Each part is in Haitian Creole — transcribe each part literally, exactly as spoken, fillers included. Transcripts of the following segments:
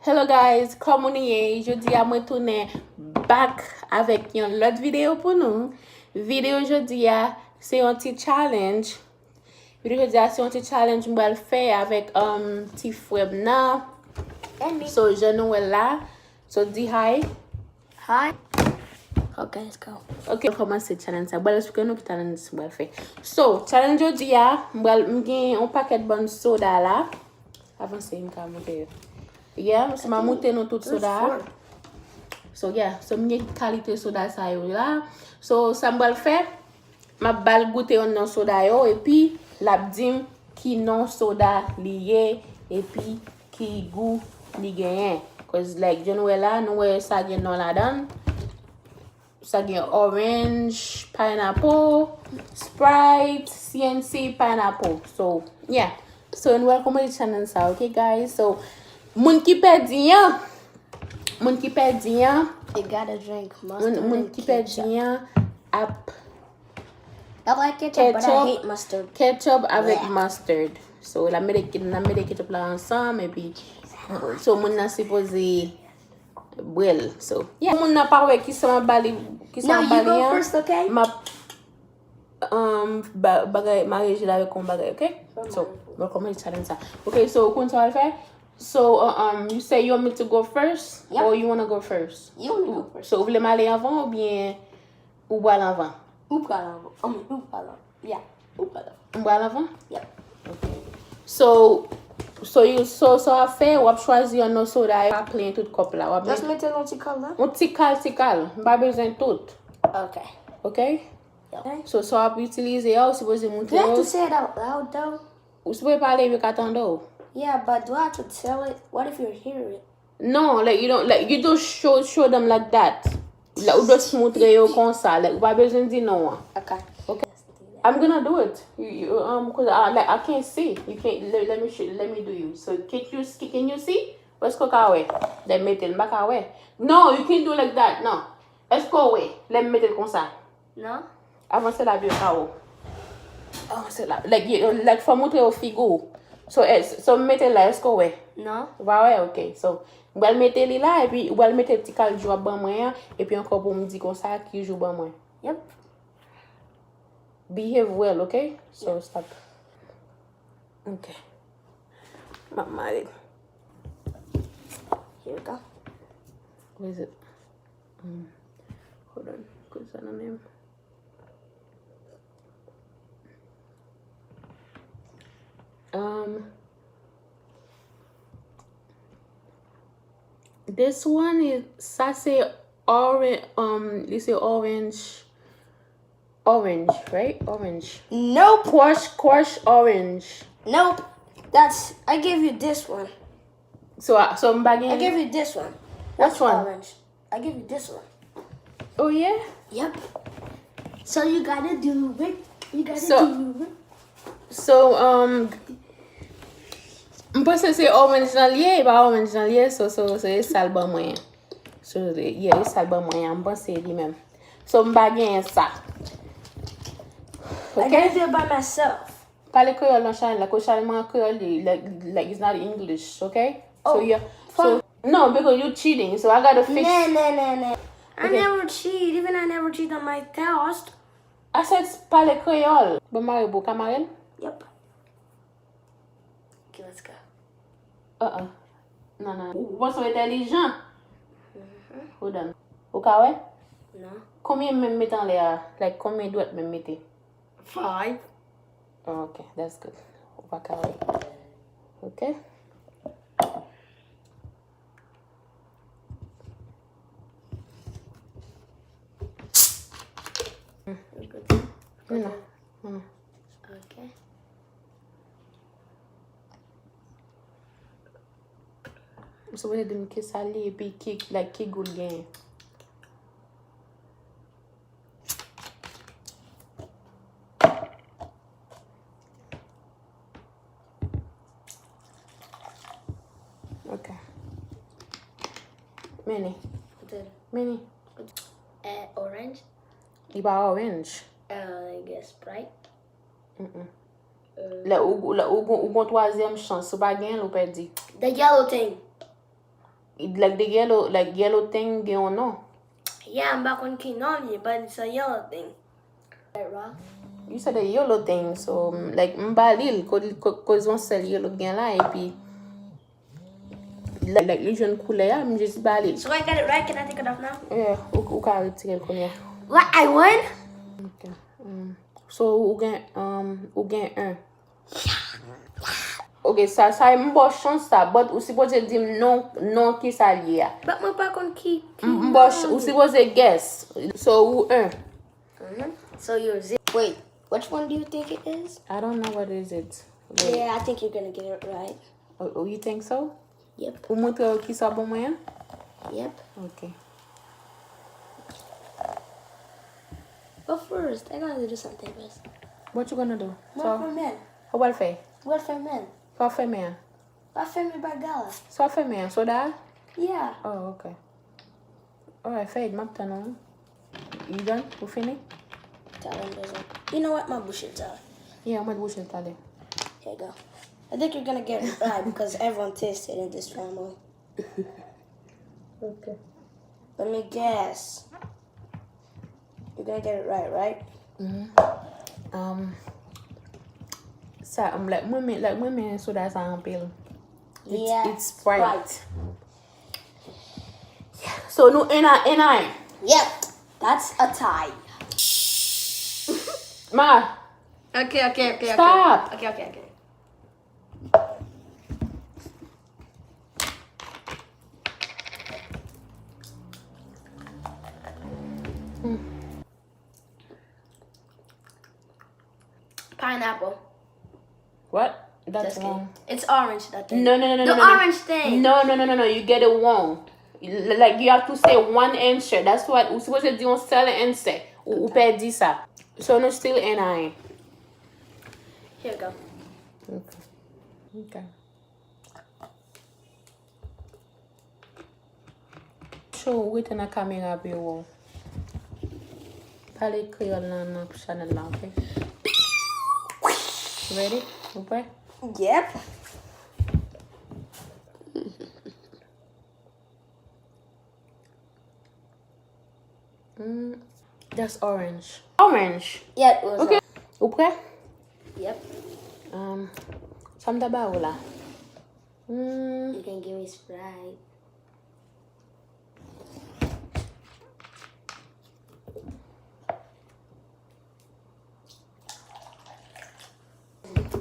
Hello guys, kòman nou ye? Jodi a mwen tounen back avèk yon lòt videyo pou nou. Videyo jodi a se yon ti challenge. Videyo jodi a se yon ti challenge m pral fè avèk um, ti frè m nan. So jan nou wè la. So di hi. Hi. Okay, let's go. Ok, kòmanse challenge sa. M pral eksplike nou ki challenge m pral fè. So, challenge jodi a, m pral m gen yon pakèt bann soda la. Avanse, m ka montre yo. Yeah, so m a montre nou tout soda a. So, yeah, so m gen kalite soda sa yo la. So, sa m pral fè, m ap ba l goute youn nan soda yo, epi l ap di m ki non soda li ye, epi ki gou li genyen. Cause, like, jan nou wè la, nou wè sa gen non ladan l. Sa gen orange, pineapple, Sprite, C N C, pineapple. So, yeah. So, nou pral kòmanse challenge sa, ok, guys? So, moun ki pèdi an, moun ki pèdi an, They gotta drink moun, mustard moun and ki ketchup. Pèdi an ap I like ketchup, but I Ketchup. Hate mustard. Ketchup avèk Yeah. Mustard. So, la mete, la mete ketchup la ansanm, epi, so, moun nan sipoze bwè l. So, yeah. Moun nan pa wè ki sa m ap ba li, ki sa No, m ap ba you li go an. First, okay? M ap, um, ba, bagay, marye jil avèk yon bagay, ok? So, mwen kòmanse challenge sa. Ok, so, ou konn sa w al fè? So, uh, um, you say you want me to go first? Yeah. Or you wanna go first? You wanna go first. So, ou vle m ale anvan oubyen ou pral anvan? Ou pral anvan. I mean, ou pral anvan. Yeah, ou pral anvan. M pral anvan? Yeah. So, so, you, so, so w ap fè, w ap chwazi yon non soda, w ap plen tout kòp la. W ap Just mete nan ti kal la. Yon ti kal, ti kal. M pa bezwen tout. Okay. Ok? Okay. So, sa w ap itilize a, ou sipoze Do montre you have yo. To say it out loud though? Ou sipoze pale epi yo ka tande w. Yeah, but do I have to tell it? What if you hear it? No, like, you don't, like, you don't show, show them like that. Like, ou just montre yo konsa. Like, ou pa bezwen di non an. Okay. Okay. I'm gonna do it. You, you, um, cause I, like, I can't see. You can't. Let, let me show, let me do you. So can you, can you see? Èske w ka wè? Lè m mete l, m pa ka wè. No, you can't do like that. No. Èske w wè? Lè m mete l konsa. Non? Avanse la byen pa ou. Avanse la. Like, you, like, fò montre yo figi w. So, eh, so m mete l la, èske w wè? Non? Ou pa wè? Ok. So, m pral mete li la, epi ou pral mete ti kal jou ap ban mwen an, epi ankò pou m di konsa ki jou ban mwen. Yep. Behave well, ok? So, stop. Ok. M ap mare. Here we go. Where is it? Um, hold on. Kote sa nan menm? Um, this one is, sa se orange, um, li se orange, orange, right? Orange. Nope. Crush, crush orange. Nope. That's, I gave you this one. So, uh, so m pa I gen. Gave you this one. Which one? Orange. I give you this one. Oh, yeah? Yep. So you gotta do it. You gotta So- do it. So, um, m panse se orange nan l ye, e pa orange nan l ye, so, so, so, e sa l ban mwen an. So, yeah, e sa l ban mwen an, m panse li menm. So, m pa genyen sa. I Ok? Gotta do it by myself. Pale kreyòl nan chanèl la, ko chanèl mwen an kreyòl li, like, like, it's not English, ok? So, Oh, yeah, so, no, because you cheating, so I gotta fix. Nah, nah, nah, nah. I Okay. Never cheat. Even I never cheat on my test. I said pale kreyòl. Bon, mare pou ka mare l? Yep. Okay, let's go. Uh-uh. Non, non. Ou panse w entèlijan? Hold on. Ou ka wè? Non. Konbyen men m mete anlè a? Like, konbyen dwèt men m mete? Five. Oh, ok, that's good. Ou pa ka wè. Ok? Good. Non, non. Okay. Ou sipoze di m ki sa li epi ki, like, ki gou l genyen. Ok. Meni. Good. Meni. Eh, orange. Li pa orange. Uh, I guess Sprite. Mm-mm. Lè ou, lè ou, ou gon twazyèm chans, ou pa genyen l, ou pèdi. The yellow thing. Like the yellow, like yellow thing gen yon non. Yeah, m pa konn ki non li, but it's a yellow thing. Right, Rob? You said a yellow thing, so, like, m ba li l, ko-, ko-, koz yon sèl yellow gen la, epi, like, like, li jwenn koulè a, m jis ba li l. So I got it right, can I take it off now? Yeah, ou, ou ka retire l kounye a. What, I won? Ok. Um, so, ou gen, um, ou gen un. Ok, sa, sa, m ba w chans sa, but ou sipoze di m non, non ki sa l ye a. But mwen pa konn ki, ki M, m ba w ch-, ou sipoze guess. So, ou un. Mhm. So you're zero. Wait, which one do you think it is? I don't know what is it. Wait. Yeah, I think you're gonna get it right. Oh, oh, you think so? Yep. Ou montre yo ki sa bon mwen an? Yep. Ok. But first, I gotta do something first. What you gonna do? Mwen ap fèmen. Sa w pral fè? Mwen ap fèmen. Sa w ap fèmen an? Mwen ap fèmen bagay la. Sa w ap fèmen an? Soda a? Yeah. Oh, ok. Alright, fè it, m ap tann ou. You done? Ou fini? Talè m bezwen. You know what? M ap bouche l talè. Yeah, ou mèt bouche l talè. Here you go. I think you're gonna get it right because everyone tasted in this family. Ok. Let me guess. You're gonna get it right, right? Mhm. Um, sa, um, like, mwen men, like, mwen men soda sa anpil. It's, yeah, it's Sprite. Sprite. So, nou un à un. Yep, that's a tie. Ma. Ok, ok, ok, ok. Stop. Ok, ok, ok. Hmm. Pineapple. What? That's wrong. Just kidding. It's orange, that thing. No, no, no, no, no, no, no. The orange thing. No, no, no, no, no. You get it wrong. L-, like, you have to say one answer. That's what, ou sipoze di yon sèl answer. Ou, ou pèdi sa. So, nou still un à un. Here we go. Ok. Ok. Cho, ou rete nan kamera pou yo wè w. Pale kreyòl nan, nan chanèl la, ok? Ready? Ou prè? Yep. Mm, that's orange. Orange. Yep, it was. Ok. Ou prè? Yep. Um, sa m ta ba ou la? Mm. You can give me Sprite.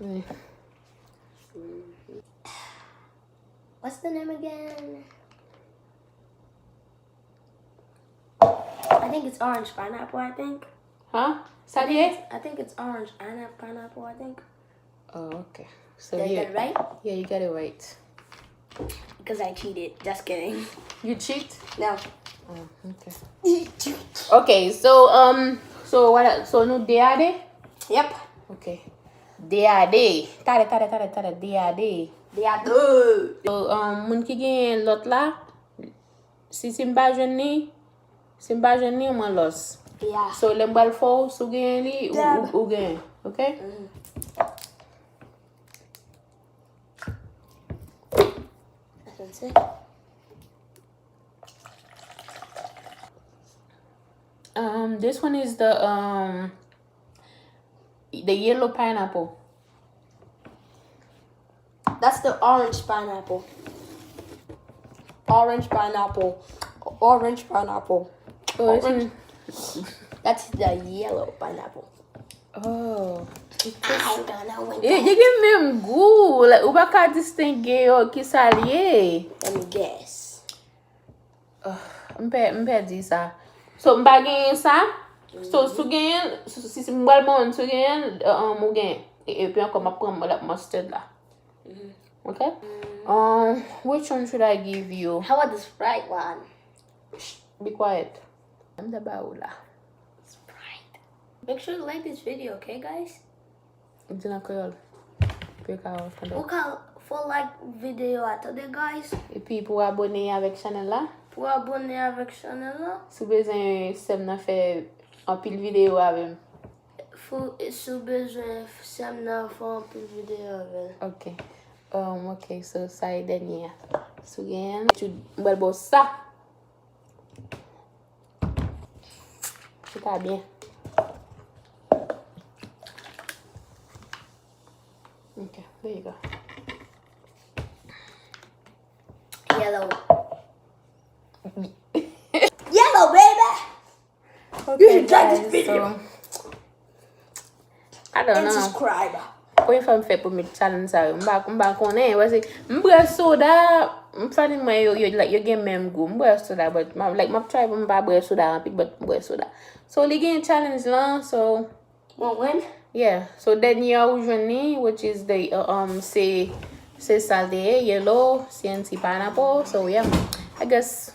Mm. What's the name again? I think it's orange pineapple, I think. Huh? Sa li ye? I think it's, I think it's orange pineapple, I think. Oh, okay. So did I get it right? Yeah, you got it right. Because I cheated. Just kidding. You cheat? No. Oh, okay. You cheat. Okay, so, um, so what, so nou de a de? Yep. Okay. De a de. Talè, talè, talè, talè, de a de. De a de. So, um, moun ki genyen lòt la, si, si m pa jwenn li, si m pa jwenn li, mwen lòs. Yeah. So, lè m pral fè w, si w genyen li, ou, ou, ou genyen. Ok? Mhm. That's what it said. Um, this one is the, um, the yellow pineapple. That's the orange pineapple. Orange pineapple. Orange pineapple. Oh, this one. That's the yellow pineapple. Oh. I don't know what that. Li gen menm gou. Like, ou pa ka distenge yo, ki sa l ye. Let me guess. Ugh, m pè, m pèdi sa. So, m pa genyen sa. So, si w genyen, si, si, si m pral ban w, si w genyen, um, ou genyen. E, epi ankò, m ap pran mustard la. Mhm. Ok? Um, which one should I give you? How about the Sprite one? Shh, be quiet. M ta ba ou la. Sprite. Make sure you like this video, okay, guys? Di l an kreyòl. Pou yo ka wè w tande. Ou ka fò like videyo a, tande, guys. Epi pou abone avèk chanèl la. Pou abone avèk chanèl la. Si w bezwen sè m nan fè anpil videyo avè m. Fò, si w bezwen sè m nan fè anpil videyo avè l. Ok. Um, ok, so sa e dènye a. Si w genyen, etid, m pral ba w sa. Chita byen. Ok, there you go. Yellow. Yellow, baby. Ok, guys, so, I don't know. Premye fwa m fè premye challenge sa yo. M pa, m pa konnen. Paske m bwè soda, m fanmi mwen yo, yo, like, yo gen menm gou. M bwè soda, but, m, like, m ap try pou m pa bwè soda anpil, but m bwè soda. So, li gen challenge lan, so. Mwen, mwen? Yeah. So, dènye a ou jwenn li, which is the, uh, um, se, se sa l te ye, yellow, C N C pineapple. So, yeah. I guess,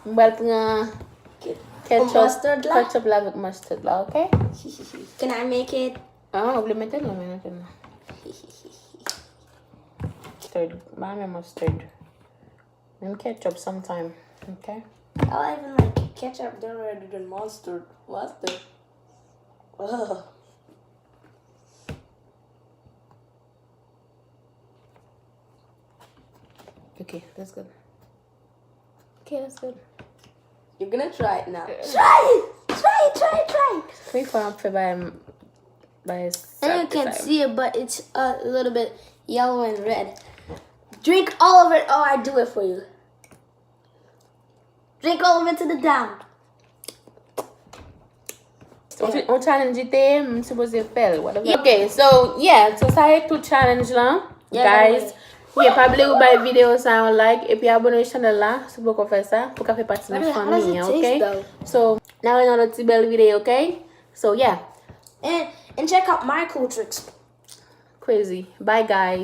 m pral pran ketchup, mustard la? Ketchup la avèk mustard la, ok? Can I make it? Ah, ou vle mete l nan men nou tèlman. Mustard. Ba men mustard. Menm ketchup sometime, ok? I don't even like ketchup than rather than mustard. Mustard. Ugh. Ok, that's good. Ok, that's good. You're gonna try it now. Try it! Try it, try it, try it! Premye fwa m ap fè bagay m, bagay sa. And you can't see it, but it's a little bit yellow and red. Drink all of it or I do it for you. Drink all of it to the down. On, on challenge te ye, m sipoze fè l, whatever. Ok, so, yeah, so sa e tout challenge lan, guys. Yeah, pa bliye ou bay videyo sa yon like, epi abone chanèl la, si w poko fè sa, pou ka fè pati nan fanmi an, ok? So, n a wè nan lòt ti bèl videyo, ok? So, yeah. And, and check out my cool tricks. Crazy. Bye, guys.